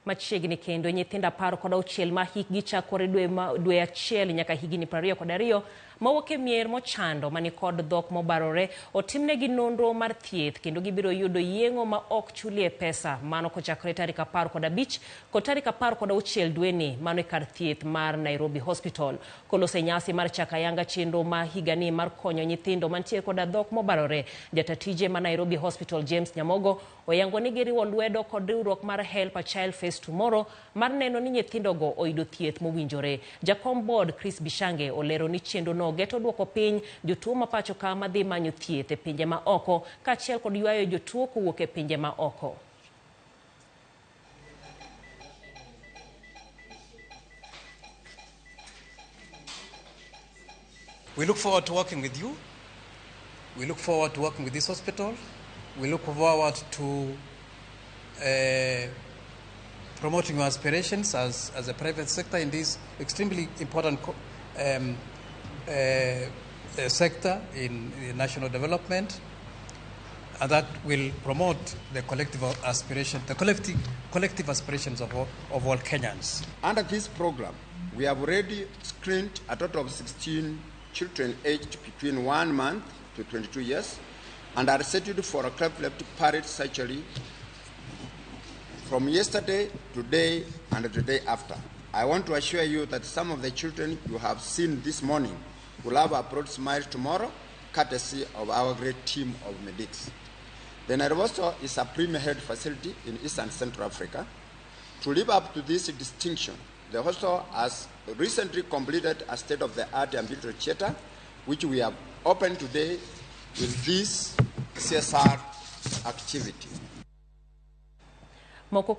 Machiegni kendo nyithindo 16 ma hikgi chakore dwe achiel nyaka higni 22 mawuok e mier mochando mani kod dhok mobarore otimnegi nonro mar thieth kendo gibiro yudo yeng'o ma ok chulie pesa mano kochakore tarik 15 kod tarik 16 dweni mano e kar thieth mar Nairobi Hospital. Koloso e nyasi mar chako ayanga chenro ma higani mar konyo nyithindo mantie koda dhok mobarore, jata tije ma Nairobi Hospital James Nyamogo oyango ni giriwo lwedo kod riwruok mar Help a Child Face Tomorrow mar neno ni nyithindogo oyudo thieth mowinjore. Jakom board Chris Bishange olero ni chenrono geto duoko piny jotuo ma pacho ka madhi manyo thieth e pinje ma oko kaachiel kod ywayo jotuo kowuok e pinje ma oko. We look forward to working with you. We look forward to working with this hospital. We look forward to promoting your aspirations as a private sector in this extremely important sector in national development, and that will promote the collective aspiration, the collective aspirations of all Kenyans. Under this program, we have already screened a total of 16 children aged between 1 month to 22 years and are scheduled for a cleft left palate surgery from yesterday, today, and the day after. I want to assure you that some of the children you have seen this morning will have a broad smile tomorrow, courtesy of our great team of medics. The Nairobi Hospital is a premier health facility in East and Central Africa. To live up to this distinction, the hospital has recently completed a state-of-the-art ambulatory theater, which we have opened today with this CSR activity. Moko